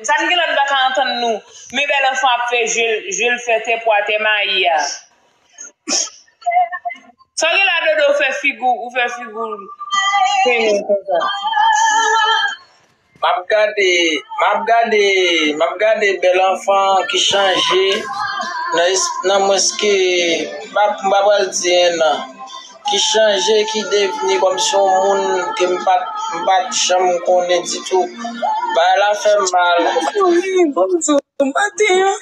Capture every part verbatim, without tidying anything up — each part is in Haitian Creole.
Sa n gen lòt pa ka antann nou. Men bèl anfan ap fè je l, je l fè tè pwa tè mayi a. Sa w gen la, Dodo, ou fè figi w, ou fè figi w trennen konsa. M ap gade, m ap gade, m ap gade bèl anfan ki chanje nan es-, nan mwens ke, m pa, m pa pral di en an, ki chanje, ki devni kòmsi yon moun ke m pa t, m pa t janm konnen ditou. Bagay la fè m mal. Wi, bonjou. Maten an,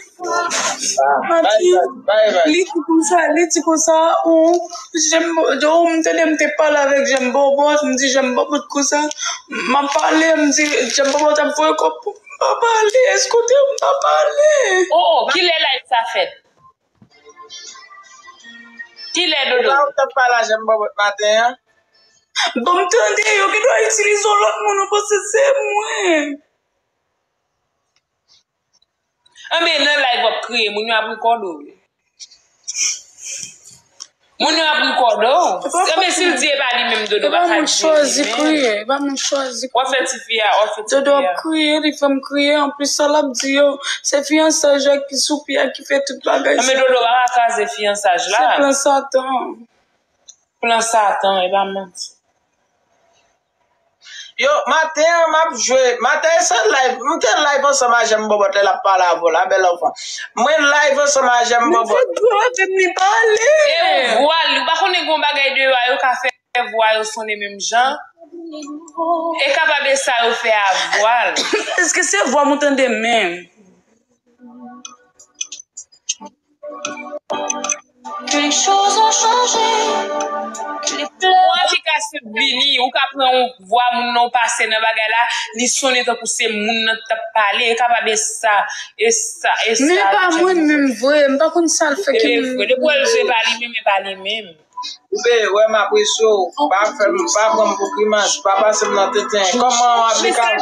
maten an, li di konsa, li di konsa, ou, Jèm Bòbòt, ou, m tande m te pale avèk Jèm Bòbòt, m di Jèm Bòbòt konsa, m ap pale, m di Jèm Bòbòt ap voye kòb pou m pa pale, èske w te, m pa pale. Oh, oh, kilè live sa fèt? Kilè, Dodo? Ou pa t ap pale a Jèm Bòbòt maten an? Bon, m tande yo, gen dwa itilize yon lòt moun, ou panse se mwen. Anben, nan live w ap kriye, moun yo ap rekòde w. Moun yo ap rekòde w. Anben, si l di e pa li menm, Dodo, pa ka di e li menm. Kriye, e pa moun chwazi kriye. W ap fè tifi a, w ap fè tifi a. Dodo ap kriye, li fè m kriye. Anplis, sa l ap di yo, se fiyansaj la ki sou pye a ki fè tout bagay sa. Anben, Dodo, pa ka kraze fiyansaj la. Se plan Satan. Plan Satan, e pa manti. Yo, maten an, m ap jwe. Maten an, se live. M te live ansanm a Jèm Bòbòt lè l ap pale avè w la, bèl anfan. Mwen live ansanm a Jèm Bòbòt. Mwen fè twò avè m, li pale. E ou vwa l, ou pa konnen gon bagay deyò a, yo ka fè vwa yo sonnen menm jan. E kapab e sa yo fè a vwa l. Èske se vwa m ou tande menm? Mwen ki ka sot vini, ou ka pran yon vwa moun nan, ou pase nan bagay la, li sonnen tankou se moun nan t ap pale, e kapab e sa, e sa, e sa. Men e pa mwen menm vre, m pa konn sa l fè ki. Ebyen vre, depi w wè l jwe pa li menm, e pa li menm. Ou te wè m apresye w, pa fè m, pa pran m pou grimas, pa pase m nan tenten. Kòman aplikasyon?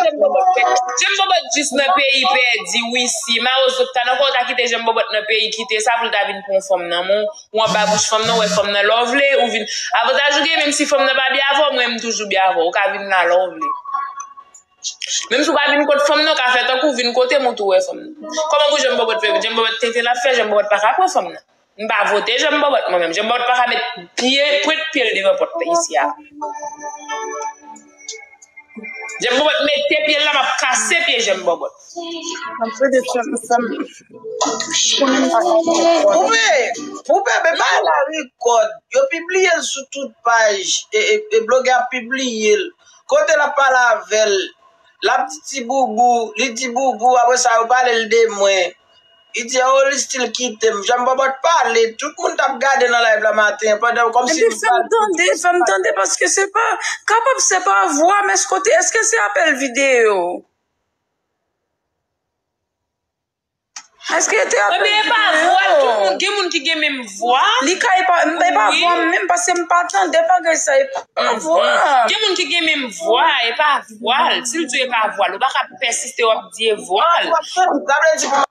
Jèm Bòbòt jis nan peyi pèdi, wi si. Mawozo t ta nan kò w ta kite Jèm Bòbòt nan peyi kite, sa pou l ta vin pran yon fanm nan men w, ou anba bouch fanm nan, ou wè fanm nan lè w vle, ou vin. Avantaj ou gen, menm si fanm nan pa byen avè w, mwen m toujou byen avè w, ou ka vin la lè w vle. Menm si w pa vin kot fanm nan, ou ka fè tankou w vin kote m, ou tou wè fanm nan. Kòman pou Jèm Bòbòt fè? Jèm Bòbòt tenten l ap fè, Jèm Bòbòt pa ka pran fanm nan. M pa vote Jèm Bòbòt mwen menm. Jèm Bòbòt pa ka met pye, pwent pye l devan pòt la isi a. Jèm Bòbòt mete pye l la, m ap kase pye Jèm Bòbòt. M ap plede fè m sa m konnen m pa ka konprann. Poupe, poupe, men bagay la rekòd. Yo pibliye l sou tout paj. E, e, e blogè ap pibliye l. Kote l ap pale avè l. L ap di ti boubou, li di boubou, apre sa yo pale l de mwen. Li di, oh, li still kite m. Jèm Bòbòt pale, tout moun t ap gade nan live la maten an, pandan kòmsi. Epi fè m tande, fè m tande, paske se pa, kapab se pa vwa m, èske te, èske se apèl videyo? Èske te apèl videyo? Ebyen, e pa vwa l, tout moun, gen moun ki gen menm vwa. Li ka, e pa, e pa vwa m menm, paske m pa tande bagay sa, e pa vwa m. Gen moun ki gen menm vwa, e pa vwa l. Si l di w e pa vwa l, ou pa ka pèsiste w ap di e vwa l. Sa vle di pou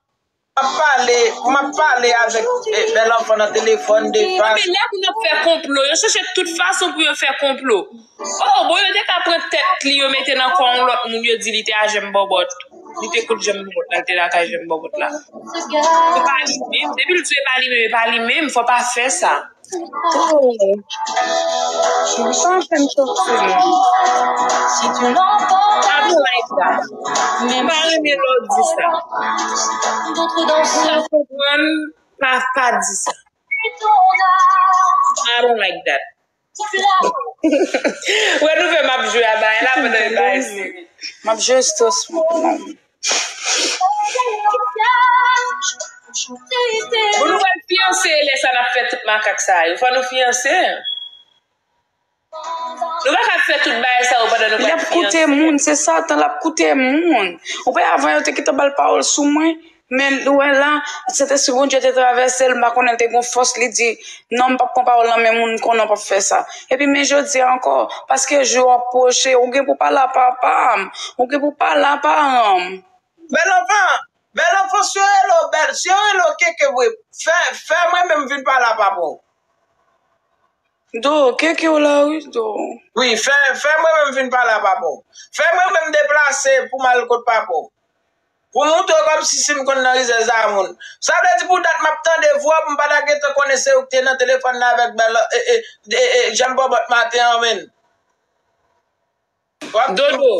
m ap pale, pou m ap pale avèk, eh, bèl anfan nan telefòn de fas. Ebyen, lè moun ap fè konplo, yo chèche tout fason pou yo fè konplo. Oh, bon, yo te ka pran tèt li, yo mete nan kò yon lòt moun, yo di li te a Jèm Bòbòt. Li te kot Jèm Bòbòt la, li te lakay Jèm Bòbòt la. Se pa li menm, depi l di e pa li menm, e pa li menm, fò pa fè sa. Oh. Sa fè m sòti. I don't like that. M pa renmen lè w di sa. M pa konprann, pa, pa di sa. I don't like that. Wè nou fè m ap jwe a bay la pandan e bay seri. M ap jwe strès mwen. Bon, nou pral fiyanse lè sa n ap fè tout makak sa yo. Fò nou fiyanse. Nou pa ka fè tout bagay sa yo pandan nou pral fiyanse. L ap koute moun, se Satan, l ap koute moun. Ou pa avan yo te gentan ba l pawòl sou mwen. Men ou wè la, Sentespri Bondye te travèse l, m pa konnen l te gon fòs, li di, non, m p ap pran pawòl nan men moun, m konnen w p ap fè sa. Epi men jodi a ankò, paske jou ap pwoche, ou gen pou pale a papa m, ou gen pou pale a paran m. Bèl anfan, bèl anfan, si yo rele w bèl, si yo rele w keke vre, fè, fè mwen menm vin pale a papa w. Do, keke w la wi, do. Wi, fè, fè mwen menm vin pale a papa w. Fè mwen menm deplase pou m al kot papa w. Pou montre w kòmsi si m konn nan rizèz a moun. Sa vle di pou dat m ap tande vwa w, m pa ta gentan konnen se ou ki te nan telefòn nan avèk bèl, e, e, e, e, Jan Bòbòt maten an, menn. W ap Dodo,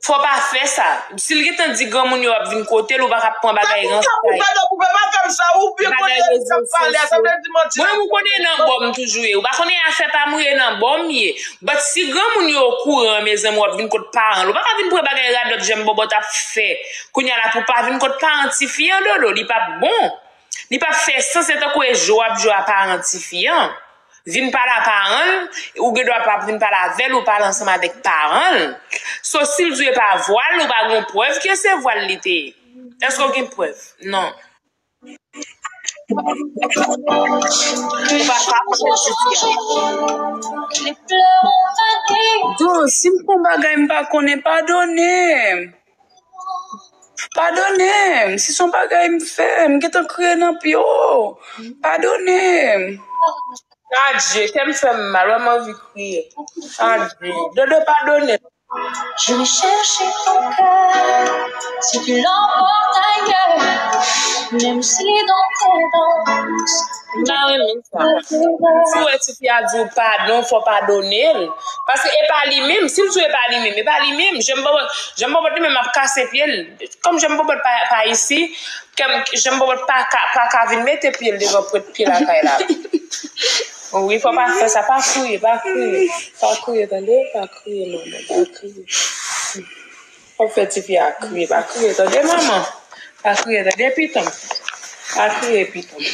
fò pa fè sa. Si l gentan di granmoun yo ap vin kote l, ou pa ka pran bagay ranse. Dodo, pou fè pa fè m sa, ou byen konnen sa k ap pale a, sa vle di manti. Mwen, ou konnen nan bòm toujou ye. Ou pa konnen afè pa m ou ye, nan bòm ye. But si granmoun yo okouran, mezanmi, w ap vin kot paran l. Ou pa ka vin pran bagay radòt Jan Bòbòt ap fè. Kounye a la pou pa vin kot paran tifi an, Dodo, li p ap bon. Li p ap fè sans, se tankou e jwe w ap jwe a paran tifi an. Vin pale a paran l, ou gen dwa pa vin pale avè l, ou pale ansanm avèk paran l. So, si l di w e pa vwa l, ou pa gen prèv ke se vwa l li te ye. Èske w gen prèv? Non. Ou pa ka pran sitiyasyon. Yo, si m fè yon bagay m pa konnen, padone m. Padone m. Si se yon bagay m fè, m gentan kriye nan pye w. Padone m. Adje, kè m fè m mal, wè m anvi kriye. Adje, Dodo padone m. Je vais chercher ton cœur, si tu l'emportes ailleurs, même si dans tes danses. M pa renmen sa. Si w wè tifi a di w padon, fò padone l. Paske e pa li menm, si l di w e pa li menm, e pa li menm. Jan Bòbòt, Jan Bòbòt li menm ap kase pye l. Kòm Jan Bòbòt pa, pa isi, kè m, Jan Bòbòt pa ka, pa ka vin mete pye l devan pòt pye lakay la. Wi, fò pa fè sa, pa kriye, pa kriye. Pa kriye, tande, pa kriye, manman, pa kriye. Fò fè tifi a kriye, pa kriye, tande, manman. Pa kriye, tande, pitit mwen. Pa kriye, pitit mwen.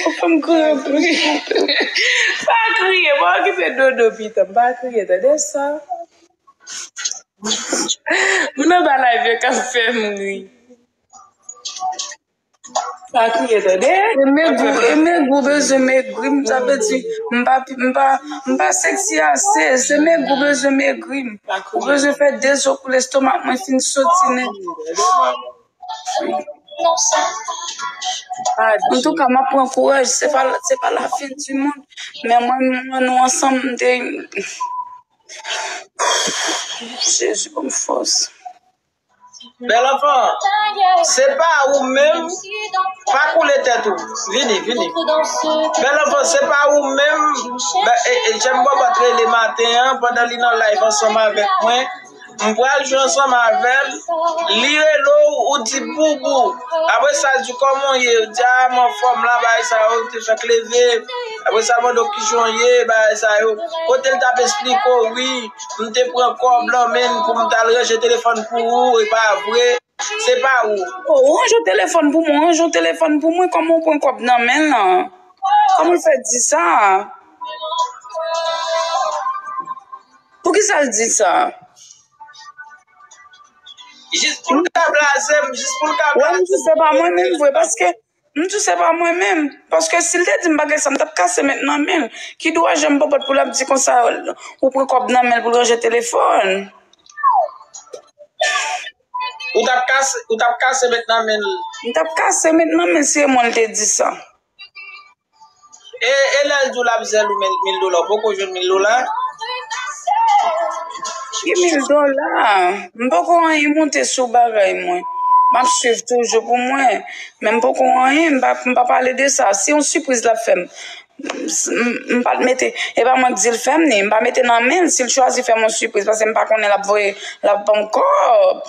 Ou fè m kriye, kriye. Pa kriye, pa okipe Dodo, pitit mwen. Pa kriye, tande sa. Moun anba live yo k ap fè m ri. Pa kriye, tande. E megri, e megri w bezwen megri m, sa vle di, m pa, m pa, m pa seksi ase. Se megri w bezwen megri m. Ou bezwen fè de zo pou lestomak mwen fin soti nèt. Antouka, m ap pran kouraj. Se pa, se pa la fin di mond. Men mwen, mwen, nou ansanm, m te. Jezi, ban m fòs. Bèl anfan, se pa ou menm, pa koule tèt ou. Vini, vini. Bèl anfan, se pa ou menm, bè, e, e, Jan Bòbòt rele maten an, pandan li nan live ansanm avèk mwen. M pral jwe ansanm avè l. Li rele w, ou di boubou. Apre sa, l di kòman w ye? Ou di a, m anfòm la, bagay sa yo, m te fèk leve. Apre sa, l mande w kijan w ye, bagay sa yo. Kote l t ap esplike w, wi, m te pran kòb nan men l pou m t al ranje telefòn pou ou, e pa vre. Se pa ou. Oh, ou ranje yon telefòn pou mwen, ou ranje yon telefòn pou mwen, kòman w pran kòb nan men l lan? Kòman l fè di sa? Poukisa l di sa? Jis pou l ka blaze m, jis pou l ka blaze m. Wè, m di se pa mwen menm vre, paske m di se pa mwen menm. Paske si l te di m bagay sa, m t ap kase men nan men l. Ki dwa Jan Bòbòt pou l ap di konsa, ou pran kòb nan men l pou l ranje telefòn? Ou t ap kase, ou t ap kase men nan men l? M t ap kase men nan men l si e mwen l te di sa. E, e lè l di w l ap zèl ou mil, mil dola, ou poko jwenn mil dola? Ki mil dola? M poko anyen monte sou bagay mwen. M ap swiv toujou pou mwen. Men m poko anyen, m pa, m pa pale de sa. Se yon sipriz l ap fè m. M, m pa t mete, e pa mwen k di l fè m ni, m pa mete nan men l si l chwazi fè m yon sipriz, paske m pa konnen l ap voye, l ap ban m kòb.